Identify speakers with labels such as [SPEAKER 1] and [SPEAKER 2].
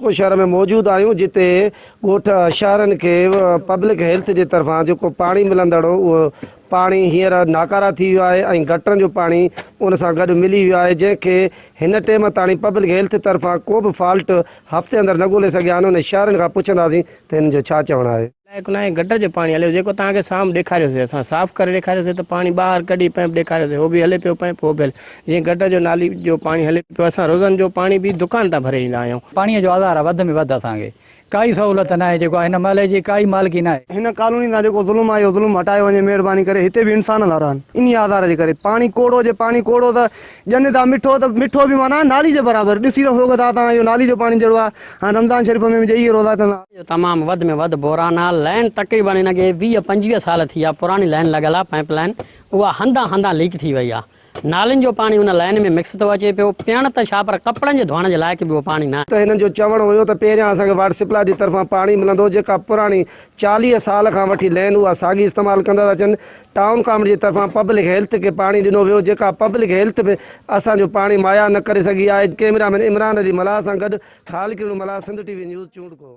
[SPEAKER 1] ڪو شهر ۾ موجود آهيون جتي ڳوٺ شهرن کي پبلڪ هيلٿ جي طرفان جيڪو پاڻي ملندڙ هو اهو پاڻي هينئر ناڪاره ٿي ويو آهي ۽ گٽرن جو پاڻي ان سان گڏ ملي ويو آهي جنهن کي هن ٽيم تاڻي پبلڪ هيلٿ طرفان ڪو به فالٽ هفتي اندر نه ڳولي سگهيا آهن ان شهرن کان پڇنداسين ته هنن جو ڇا چوڻ آهي.
[SPEAKER 2] لائق ناهي گٽر جو پاڻي هليو جيڪو توهان کي سامهون ڏيکاريوسي اسان صاف ڪري ڏيکاريوسي ته پاڻي ٻاهر ڪڍي پئمپ ڏيکاريوسي هو به هلي پيو پئمپ هو به هلي جيئن گٽر جو نالي جو پاڻي هلي پيو اسان روزن جو پاڻي به دڪان تان ڀري ايندا آهيون.
[SPEAKER 3] پاڻي جو آزار آهي وڌ ۾ وڌ اسان کي ڪائي سهولت ناهي جيڪو آهي هن محلي جي ڪائي مالڪي ناهي.
[SPEAKER 4] هن ڪالوني تان جيڪو ظلم آهي اهو ظلم هٽايو وڃي مهرباني ڪري هتي به انسان ٿا رهن انهي آزار جي ڪري پاڻي ڪوڙو جي پاڻي ڪوڙو ته ڄن ٿا مٺو ته مٺو به معنيٰ نالي جي برابر ڏسي نه سگهو ٿا توهان اهو نالي جو پاڻي جهڙو آهي هاڻي رمضان شريف ۾ به جي اهي روزا ٿيندا.
[SPEAKER 5] جو تمام وڌ ۾ وڌ بحران آ لائين تقريبن ان کي 20 25 سال ٿي ويا پراڻي لائين لڳل آ پائپ لائين اها هنڌان هنڌان ليڪ ٿي وئي آ نالين جو پاڻي ان لائين ۾ مڪس ٿو اچي پيو پيئڻ ته ڇا پر ڪپڙن جي ڌوئڻ جي لائق به اهو پاڻي نه
[SPEAKER 1] ته هنن جو چوڻ هيو ته پهريان اسان کي واٽر سپلاء جي طرفان پاڻي ملندو جيڪا پراڻي 40 سال کان وٺي لائين اها ساڳي استعمال ڪندا ٿا اچن ٽائون ڪاميٽي جي طرفان پبلڪ هيلٿ کي پاڻي ڏنو ويو جيڪا پبلڪ هيلٿ به اسان جو پاڻي مهيا نه ڪري سگهي آهي ڪئميرا مين عمران علي ملاح سان گڏ Khaliq Mallah Sindh T V news Chondko.